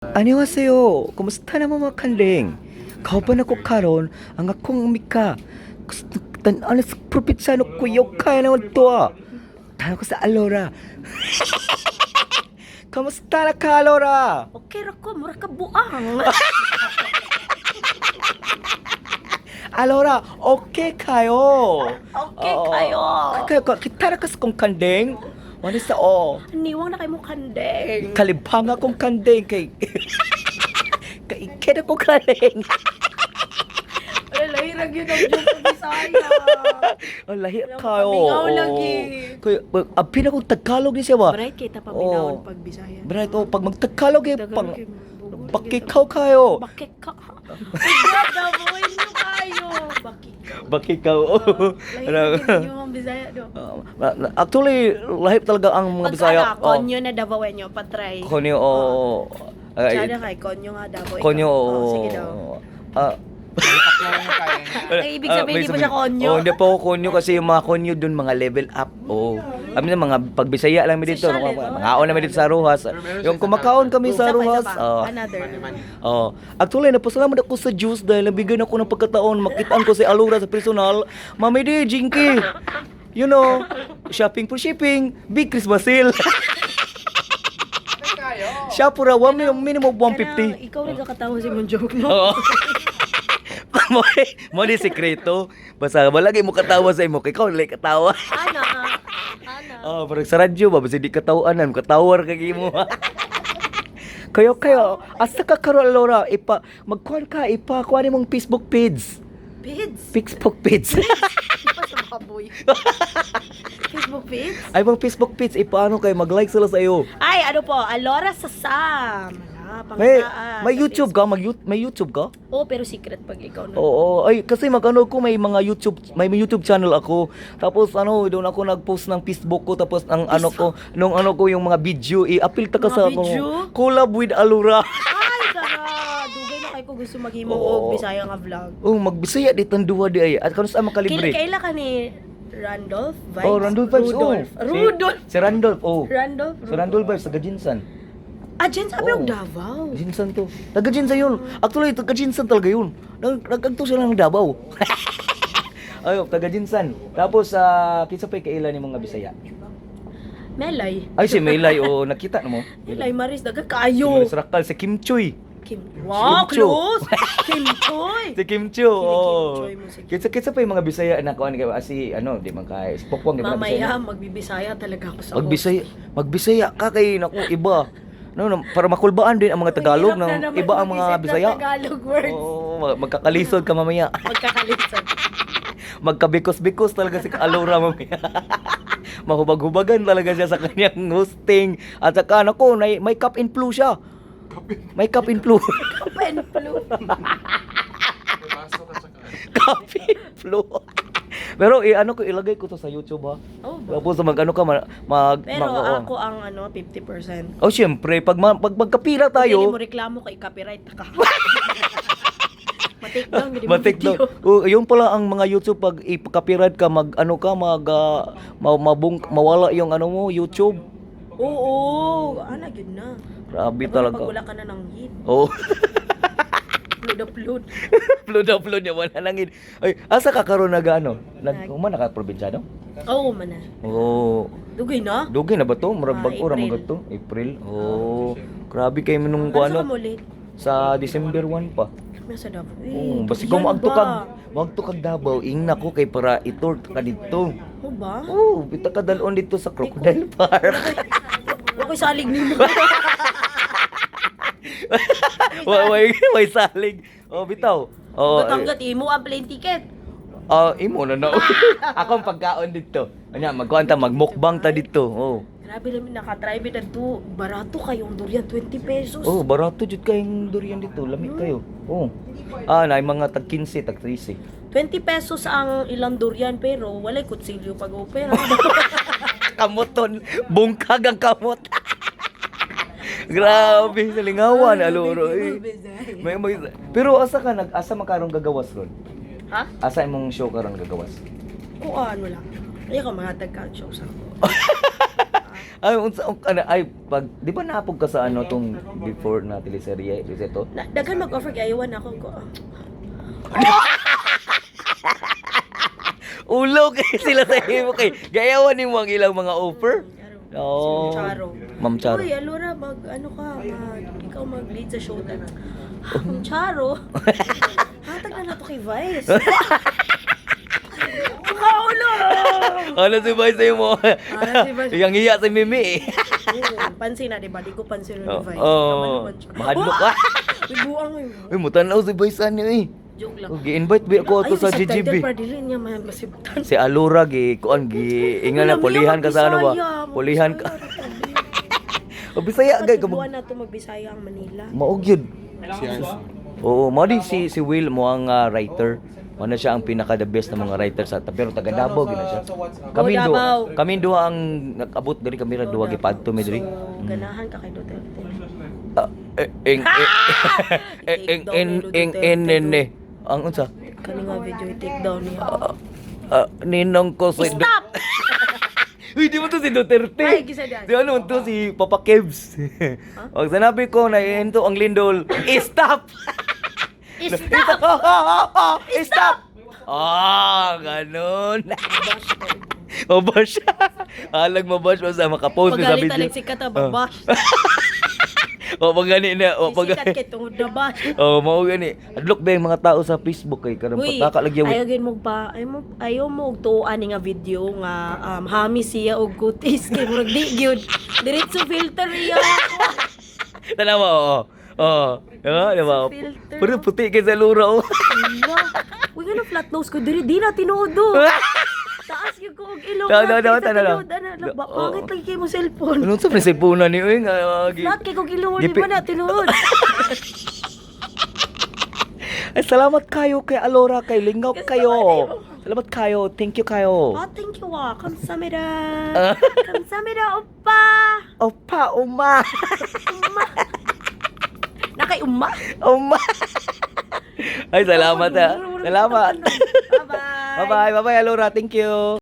Annyeonghaseyo. Kumusta na, mga kanding? Kauban ako karon ang akong mika. Tan-aw sa probinsyano, kuyaw kaya naman to ah. Tan ko sa Alora. Kamusta na ka, Alora? Okay ra ko, mura ka buang. Alora, okay kayo. Okay Oo. kayo. Kaya kita na kas kong kanding. Wala sa o. Niwang na kay mo kandeng. Kalibang akong kanding kay kay iked ako kanding. Wala lahi ra gyud ang joke sa Bisaya. Ang lahi kayo. Pamingaw Oo. lagi. Kaya, apil akong Tagalog ni siya ba? Bright kay ta paminawon Oo. pag Bisaya. Bright, oh, pag magtagalog eh, Tagalog pang, eh, bugol bakikaw kayo. Bakit ka? Ay, nyo kayo. Bakit ka? Bakikaw, oh. Lahi ra gyud yung mga Bisaya do. Actually, lahi talaga ang mga Bisaya. Pag konyo na Davaoenyo, patry. Konyo, oh. Ay, Tsada kay konyo nga Davao. konyo, Oh, oh. sige daw. Ah, Ay, ibig sabihin, may hindi pa siya konyo. Oh, hindi pa ako konyo kasi yung mga konyo dun, mga level up. Oh. Kami na mga pagbisaya lang mi dito, Social, mga, eh, no? mga namin dito sa Rojas. Yung kumakaon kami sa Isa pa, isa Rojas. pa. Oh. Another. Oh, actually napasalamat ako sa Diyos dahil nabigyan ako ng pagkataon makitaan ko si Alura sa personal. Mami di, Jinky. You know, shopping for shipping, big Christmas sale. Siya pura, one minimum, minimum Kanang, 150. ikaw rin kakatawa sa imong joke, no? Oo. Mo mo ni sekreto. Basta wala kay mo katawa sa imo, kay ikaw lang katawa. Ana. Ana. Oh, parang sa radyo ba basta di katawanan, katawar kay imo. Kayo kayo, asa ka karon, Laura, ipa magkuan ka, ipa kuan imong Facebook page. Pids. Facebook page. Ipa sa baboy. Facebook page? Ay, mong Facebook page, ipaano kay mag-like sila sa iyo. Ay, ano po? Alora Sasam. Wala, May pangtaan. may Sa YouTube ka, may YouTube ka? Facebook. Oh, pero secret pag ikaw na. Oo, ay kasi magano ko may mga YouTube, may YouTube channel ako. Tapos ano, doon ako nag-post ng Facebook ko, tapos ang ano ko, nung ano ko yung mga video, i-appeal ta ka Mga sa ako. video? Collab with Alura. Ay, tara. Dugay na kayo ko gusto maghimo Oo. og Bisaya nga vlog. Oh, magbisaya di tan duwa di ay. At kano sa makalibre? Kaila ka ni Randolph Vibes? Oh, Randolph Vibes. Rudolph. Oh. Rudolph. Si Randolph, oh. Randolph. Si Randolph Vibes taga Jinsan. Ah, Jen, sabi Oo. og Davao. Jinsan to. Taga Jinsan yun. Actually, taga Jinsan talaga yun. Nagagto sila ng Davao. Ayo, taga Jinsan. Tapos sa kinsa pa'y kaila ni mga Bisaya? Melay. Ay, si Melay, oh, nakita na mo. Melay Maris, daga Si kaayo. Maris Rakal, si Kim Choy. Kim. Wow, Kim Chu. close. Kim Choy. Si Kim Chu, oh. Kim Choy mo, si Kim. Kinsa kinsa pa yung mga Bisaya na kuan kay si ano, di man kay si Pokwang, di ba na Bisaya? Mamaya, magbibisaya talaga ako sa Magbisaya, magbisaya ka kay naku iba. No, no, para makulbaan din ang mga Tagalog Mahirap na ng naman iba ang mga mag-isip ng Bisaya. Tagalog words. Oo, magkakalisod ka mamaya. Magkakalisod. Magkabikos-bikos talaga si Alora mamaya. Mahubag-hubagan talaga siya sa kanyang hosting. At saka nako, may cup and flu siya. May cup and flu. Pen flu. Cup and flu. Pero eh, ano ko ilagay ko to sa YouTube ha. Oh, ba? Tapos mag ano ka mag, mag Pero oo. ako ang ano, 50%. Oh, syempre, pag magkapira Dili tayo, mo reklamo kay copyright ka. Matik down, gid mo Batik daw. video. Oh, yun pala ang mga YouTube pag i-copyright ka, mag ano ka mag mabung, mawala yung ano mo YouTube. Oo, ana gyud na. Grabe Tapos talaga. pag wala ka na ng hit, Oh. upload upload. Upload upload niya wala nang hit. Ay, asa ka karon nag ano? Nag human naka probinsyano? Oo, man na. Oh. Dugay na. Dugay na ba to? Murag Ah, bag-o ra April. man to. April. Oh. Grabe kay nung Ano sa ano kamulit? sa December 1 pa. Nasa Davao. Eh, Oh, basi durian kung maagto ba? kag maagto kag Davao, ingna ko kay para itur ka didto. Mo ba? Oh, bita ka dalon dito sa Crocodile Park. Wa ko'y salig nimo. Wa way way salig. Oh, bitaw. Oh, Hanggat imo ang plane ticket. ah, imo na na. Ako ang pagkaon dito. Anya, magkuan ta, magmukbang ta dito. Oh. Grabe lang nakatry bitag to. Barato kayong durian, 20 pesos. Oh, barato jud kayong durian dito. Lami kayo. Oh. Ah, na mga tag 15, tag 13. 20 pesos ang ilang durian pero walay kutsilyo pag open. Kamoton, bungkag ang kamot. Grabe, sa lingawan, aluro. Eh. May, pero asa ka nag asa makarong gagawas ron? Ha? Asa imong show karon gagawas? Kuan wala. Ay ka mga tag show sa ako. Ay, unsa ano, ay pag di ba naapog ka sa ano tong before na teleserye, Liseto? Na, daghan mag-offer kay ayawan ako ko. Ulo kay sila sa imo kay gayawan nimo ang ilang mga offer. Oo. Si Charo. Ma'am Charo. Uy, Alora, mag ano ka, mag, ikaw mag-lead sa show tanan. Ma'am Charo. Hatag na to kay Vice. Kaulo! Ano si Vice sa'yo mo? Ano si Vice? Yang hiya si Mimi eh. Oo, pansin na, di ba? Di ko pansin ni Oo. Vice. Oh, Tama naman siya. mahadlok ka. Uy, buang eh. Uy, mutanaw si Vice ano eh. Joke lang. Oh, gi-invite ba ako ato Ay, sa subtitle GGB. para dili niya masibtan. Si Alora gi kuan gi inga na Wala, pulihan ka sa ano ba? Magbisaya, Pulihan ka. Magbisaya. O Bisaya gay ka Buwan na to magbisaya ang Manila. Maog yun. Oo, mao di si si Will mo ang writer. Mao na siya ang pinaka the best ng mga writer sa pero taga Davao gina siya. Kami Oh, do, Davao. kami duha ang nag-abot diri kami ra duha gipadto mi diri. So, ganahan ka kay Duterte. Ah, eh, eng eh, eh, eng eng eng eng eng eh. Ang unsa? Kani nga video i-take down niya. Ah, ah, ninong ko si Stop! Uy, di mo to si Duterte. Ay, gisa dyan. Si ano to si Papa Kebs. Pag sinabi ko na ito ang lindol, stop! Stop! Stop! Ah, ganun. Mabash. Alag mabash mo sa makapost sa Pagalit video. talig sikat ah, babash. O pag gani na, o pag Sikat kay tungod na bash. Oh, mao gani. Adlok ba yung mga tao sa Facebook kay karon Uy, pataka lagi ayaw gin mo pa, ayaw mo og tuoan ni nga video nga hami siya og kutis kay murag di gyud. Diretso filter iya. Tanawa, oo. Oo. Oo, di ba? Filter. Pero puti kay sa lura oh. Ala. Uy, nga flat nose ko diri di na tinuod do. Taas gyud ko og ilong. Tanaw, Flat tanaw, kay sa tanaw. tinuod, ana, Oo. Bakit lagi kay mo cellphone? Ano sa presipuna ni uy nga Flat kay kog ilong di ba na tinuod? Ay, salamat kayo kay Alora, kay Lingaw kayo. Salamat kayo. Thank you kayo. Oh, thank you ah. Kamsamida. Kamsamida, oppa. Opa, uma. Umma. Nakay umma. Uma. Ay, salamat ah. Salamat. Bye-bye. Bye-bye. Bye-bye, Alora. Thank you.